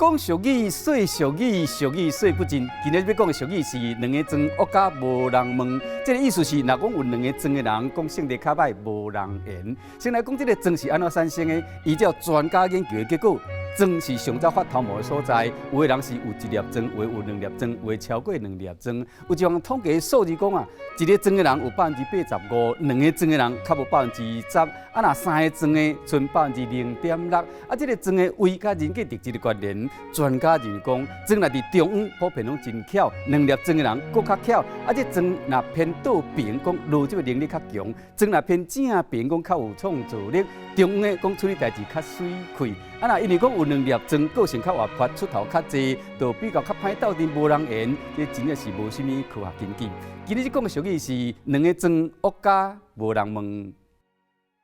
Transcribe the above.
講俗語，說俗語，俗語說不盡。今日欲講的俗語是兩个庄惡甲無人問。這个意思是，若講有兩个庄的人，講性地較䆀，無人緣。先來講這个庄是按怎產生的？依照專家研究的結果，庄是上早發頭毛的所在。有的人是有一粒庄，有的有兩粒庄，有的超過兩粒庄。有一項統計數字講啊，一个庄的人有85%，兩个庄的人較無10%，啊若三个庄的賰0.6%。啊，這个庄的位佮人格特質的關聯，專家認為講，庄若佇中央普遍攏真巧，兩粒庄的人閣較巧。啊，這庄若偏倒爿，講邏輯的能力較強；庄若偏正爿，講較有創造力。中央的講處理代誌較媠氣。啊，若因為講有兩粒庄，個性較活潑，出頭較濟，就比較較歹鬥陣無人緣。這真正是無啥物科學根據。今日講的俗語是兩个庄惡甲無人問。